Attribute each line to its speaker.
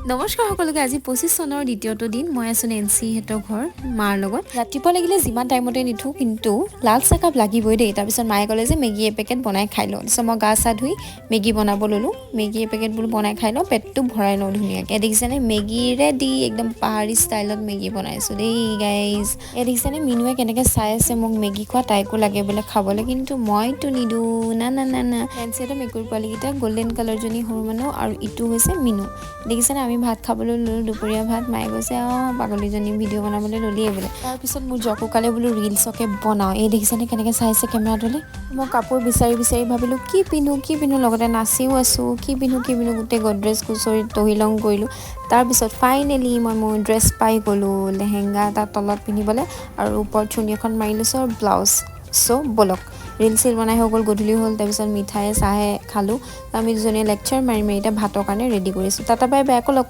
Speaker 1: নমস্কাৰ সকলোকে। আজি 25 চনৰ দ্বিতীয়টো দিন। মই আছোঁ নেন্সিহঁতৰ ঘৰ মাৰ লগত। ৰাতিপুৱা লাগিলে যিমান টাইমতে নুঠোঁ, কিন্তু লাল চাহকাপ লাগিবই দেই। তাৰপিছত মায়ে ক'লে যে মেগী এপেকেট বনাই খাই লওঁ। তাৰপিছত মই গা চা ধুই মেগী বনাব ল'লোঁ। মেগী এপেকেট বোলো বনাই খাই লওঁ, পেটটো ভৰাই লওঁ ধুনীয়াকৈ। দেখিছেনে, মেগী ৰেডি। একদম পাহাৰী ষ্টাইলত মেগী বনাইছোঁ দেই গাইজ। এই দেখিছেনে, মিনুৱে কেনেকৈ চাই আছে মোক মেগী খোৱা। তাইকো লাগে বোলে খাবলৈ, কিন্তু মইতো নিদিওঁ, না না না না। নেন্সিহঁতৰ মেকুৰী পোৱালীকেইটা, গল্ডেন কালাৰজনী সৰু মানুহ আৰু ইটো হৈছে মিনু। দেখিছেনে, আমি ভাত খাবলৈ ল'লোঁ, দুপৰীয়া ভাত। মায়ে কৈছে, "অঁ, পাগলীজনী, ভিডিঅ' বনাবলৈ ল'লিয়ে" বোলে। তাৰপিছত মোৰ জকুকালে বোলো ৰিলচকে বনাওঁ। এই দেখিছেনে, কেনেকৈ চাইছে কেমেৰাটোলৈ। মই কাপোৰ বিচাৰি বিচাৰি ভাবিলোঁ কি পিন্ধো, কি পিন্ধো, লগতে নাচিও আছোঁ। কি পিন্ধো, কি পিন্ধো, গোটেই গডৰেজ কুচৰি তহিলং কৰিলোঁ। তাৰপিছত ফাইনেলি মই মোৰ ড্ৰেছ পাই গ'লোঁ, লেহেংগা এটা তলত পিন্ধিবলৈ আৰু ওপৰত চুৰ্ণি এখন মাৰি লৈছোঁ আৰু ব্লাউজ। চ' ব'লক, ৰিল চিল বনাই হৈ গ'ল, গধূলি হ'ল। তাৰপিছত মিঠাই চাহে খালোঁ। আমি দুজনীয়ে লেকচাৰ মাৰি মাৰি এতিয়া ভাতৰ কাৰণে ৰেডি কৰিছোঁ। Tata, bye bye. আকৌ লগ